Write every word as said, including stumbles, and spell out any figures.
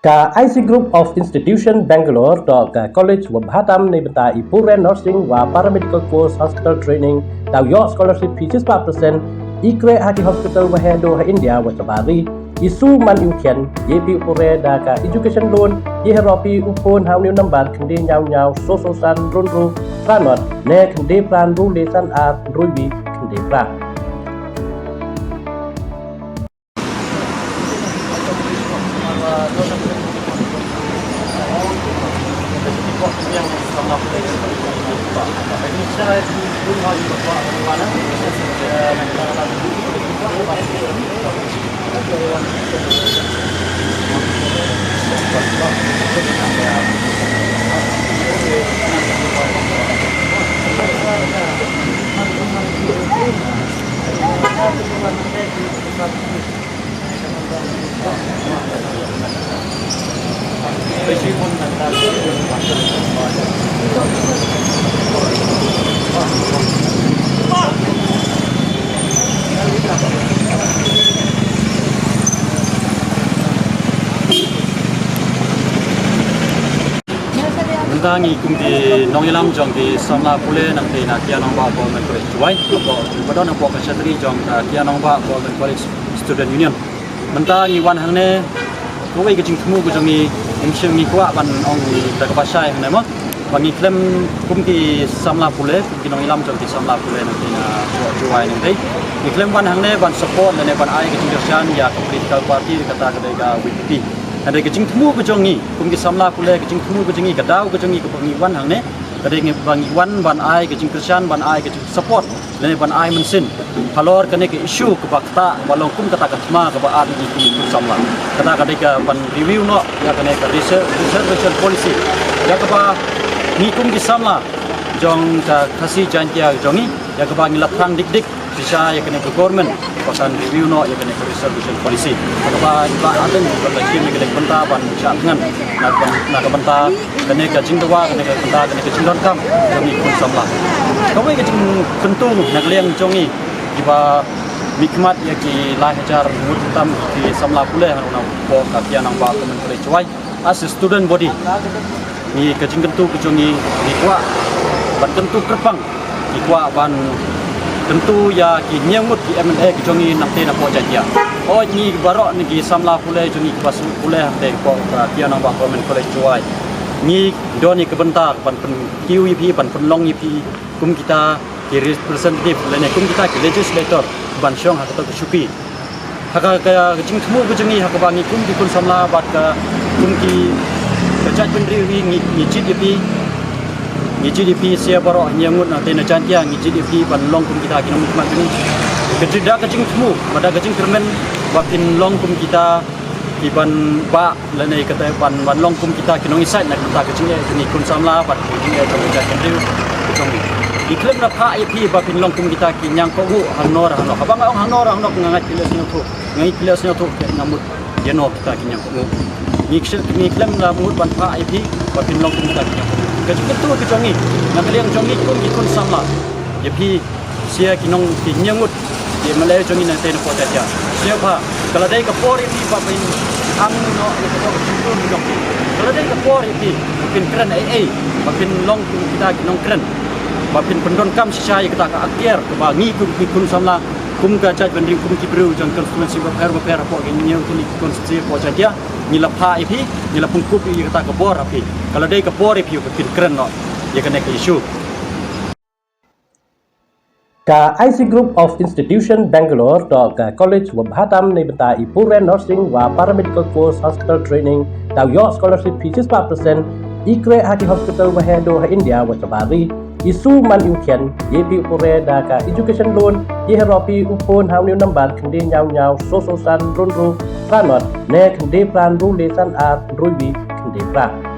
Ka I C Group of Institution Bangalore, to ka college wa bha tam na ka bynta i pule nursing wa paramedical course hospital training, da u ïoh scholarship fee shispah percent, i khreh ha ki hospital wa heh duh ha India wa shabar ri. I shu man i u khian, ïa phi u pule da ka education loan, ïa haroh phi u phone ha u number khyndai hynñiew hynñiew, saw saw san, hynriew hynriew, phra nod, ne khyndai phra hynriew lai san ar, hynriew wi khyndai phra. Mynta ngi kum ki nongïalam jong ki samla pule nangtei na Kiang Nangbah Government College Jowai, hapoh, ba don hapoh ka secretary jong ka Kiang Nangbah Government College Student Union. Mynta ngi wan hangne, kawei ka jingthmu ka jong ngi, ngi shu ngi kwah ban ong da kaba shai hangne mo. Ba ngi khlem kum ki samla pule, kum ki nongïalam jong ki samla pule nangtei na Jowai nangtei. Ngi khlem wan hangne ban support lane ban ai ka jingkyrshan ïa ka political party kata ka dei ka V P P. Hynrei ka jingthmu ka jong ngi, kum ki samla pule, ka jingthmu ka jong ngi, ka daw ka jong ngi kaba ngi wan hangne, ka dei ngi ba ngi wan ban ai ka jingkyrshan, ban ai ka jingsupport lane ban ai mynsiem halor kane ka issue kaba ktah, ba long kum kata ka thma kaba ap ïa ngi kum ki khun samla. Kata ka dei ka ban review noh ïa kane ka reser-, reservation policy, ïa kaba ngi kum ki samla jong ka Khasi Jaiñtia jong ngi, ïa kaba ngi la thrang dik dik shisha ïa kane ka government ba kan review noh ïa kane ka reservation policy. Kaba ngi la ap ïa kane ka bynta ban shah thngan na ka byn-, na ka bynta kane ka jingdawa, kane ka bynta, kane ka jingdonkam jong ngi ki khun samla. Kawei ka jingkyntu na ka liang jong ngi kiba mihkhmat ïa ki lai hajar ngut tam ki samla pule ha u nongpoh ka Kiang Nangbah Government College Jowai. As a student body, ngi ka jingkyntu ka jong ngi, ngi kwah ban kyntu kyrpang, ngi kwah ban kyntu ïa ki hynñiew ngut ki M L A ka jong ngi nangtei na poh Jaiñtia. Oi, ngi baroh ngi ki samla pule jong ngi kiba shu pule hangtei hapoh ka Kiang Nangbah Government College Jowai, ngi don ïa ka bynta ban pynkiew ïa phi, ban pynlong ïa phi kum kita ki representative lane kum kita ki legislator ban shong ha kato ka shuki. Ha ka, ka, ka jingthmu ka jong ngi ha kaba ngi kum ki khun samla bad ka kum ki, ka jaitbynriew hi ngi, ngi jied ïa phi. Ngi jied ïa phi sha baroh hynñiew ngut nangtei na Jaiñtia, ngi jied ïa phi ban long kum kita ki nongmihkhmat jong ngi. Ka jing, da ka jingthmu bad da ka jingkyrmen ba phin long kum kita ki ban bah lane kata ban, ban long kum kita ki nongïasaid na ka bynta ka jingeh jong ngi ki khun samla bad ka jingeh jong ka jaitbynriew ka jong ngi. Ngi khlem da phah ïa phi ba phin long kum kita ki ñiangkohnguh hangno re hangno. Haba nga ong hangno re hangno nga ngeit phi leh sngewthuh. Nga ngeit phi leh sngewthuh, nga mut ïano kita ki ñiangkohnguh. Ngi khlem, ngi khlem da mut ban phah ïa phi ba phin long kum kita ki ñiangkohnguh. Ka jingkyntu ka jong ngi na ka liang jong ngi kum ki khun samla ïa phi, sha ki nong, ki hynñiew ngut ki M L A jong ngi nangtei na poh Jaiñtia. Sngewbha, ka la dei ka por ïa phi ba phin am noh ïa ka por ka jingkyntu jong phi. Ka la dei ka por ïa phi ba phin kren ei ei, ba phin long kum kita ki nongkren, ba phin pyndonkam shisha ïa kata ka akiar kaba ngi kum ki khun samla, kum ka jaitbynriew, kum ki briew jong constituency bapher bapher hapoh ki hynñiew tylli ki constituency hapoh Jaiñtia, ngi la phah ïa phi, ngi la pynkup ïa kata ka bor ha phi. Ka la dei ka por ïa phi ba phin kren noh ïa kane ka issue. Ka I C Group of Institution Bangalore, to ka college wa bha tam na ka bynta i pule nursing wa paramedical course hospital training, da u ïoh scholarship fee shispah percent, i khreh ha ki hospital wa heh duh ha India wa shabar ri. I shu man i u khian, ïa phi u pule da ka education loan, ïa haroh phi u phone ha u number khyndai hynñiew hynñiew, saw saw san, hynriew hynriew, phra nod, ne khyndai phra hynriew lai san ar, hynriew wi khyndai phra.